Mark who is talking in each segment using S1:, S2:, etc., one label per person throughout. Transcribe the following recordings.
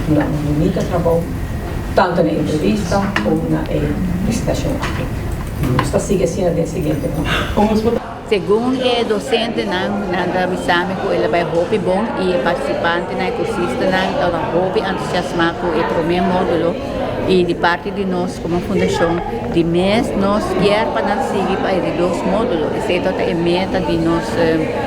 S1: duna un bunita trabou, tantu na e entrevista komo na e presentashon aki. Nos ta sigui asina den siguiente módulo.
S2: Segun e dosentenan, nan ta bisa mi ku el a bai hopi bon i e partisipantenan, e kursistanan tabata hopi entusiasmá ku e promé módulo i di parti di nos komo fundashon di mes nos kier pa nan sigui pa e di dos módulo. Esei tabata e meta di nos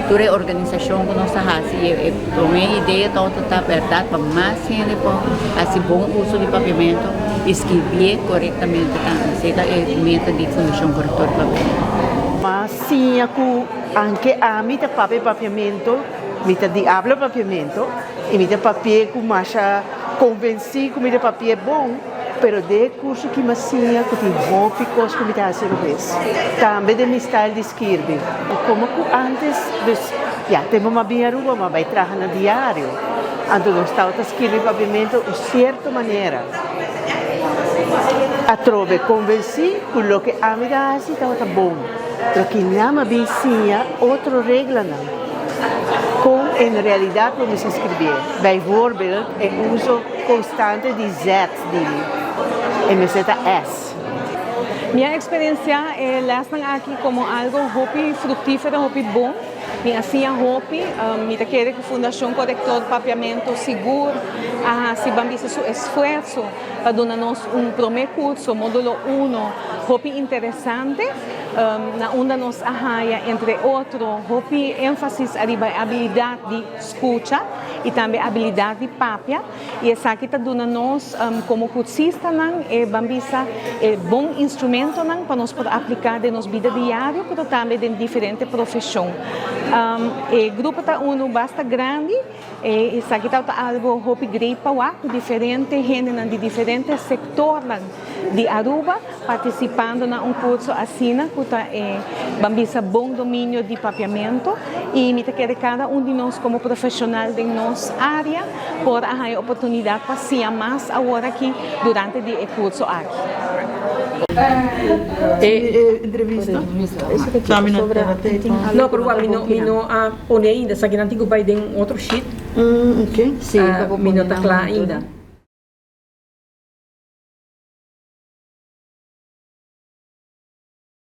S2: tur e organisashon ku nos ta hasi i e promé idea tabata ta bèrdat pa mas hende por hasi bon uso di papiamentu i skirbié korektamente tambe. Esei ta e meta di Fundashon Korektor di Papiamentu.
S3: M'a siña ku anke ami ta papia papiamentu, mi ta di habla papiamentu i mi ta papi'é ku masha konvensí ku mi ta papi'é bon, pero den e kurso ki m'a siña ku tin hopi kos ku mi ta hasi robes, tambe den mi style di skirbi. Komo ku ántes, dus ya tempu m'a bin Aruba m'a bai traha na diario, anto nos tabata skirbi papiamentu un sierto manera. Atrobe konvensí ku loke ami ta hasi tabata bon, pero kinan a bin siña otro reglanan kon en realidat lo mester skribié. Bijvoorbeeld e uso konstante di z di mi, e mester ta s.
S4: Mi a eksperensiá e lèsnan aki komo algu hopi fruktífero, hopi bon. Mi a siña hopi. Mi ta kere ku Fundashon Korektor Papiamentu sigur a hasi ban bisa su esfuerso pa duna nos un promé kurso, Módulo uno, hopi interesante, na unda nos a haya entre otro hopi énfasis ariba e abilidat di skucha i tambe abilidat di papia. I esaki ta duna nos komo kursistanan e ban bisa e bon instrumentonan pa nos por apliká den nos bida diario pero tambe den diferente profeshon. E grupo ta unu basta grandi, esaki tabata algo hopi great pa wak ku diferente hendenan di diferente sektornan di Aruba partisipando na un kurso asina ku ta e ban bisa bon dominio di papiamentu i mi ta kere kada un di nos komo profeshonal den nos área por a haña oportunidat pa siña mas awor aki durante di e kurso aki.
S1: E No, pero mi no, mi no a pone ainda. Esaki nan tin ku bai den un otro sheet. Mi no ta kla ainda.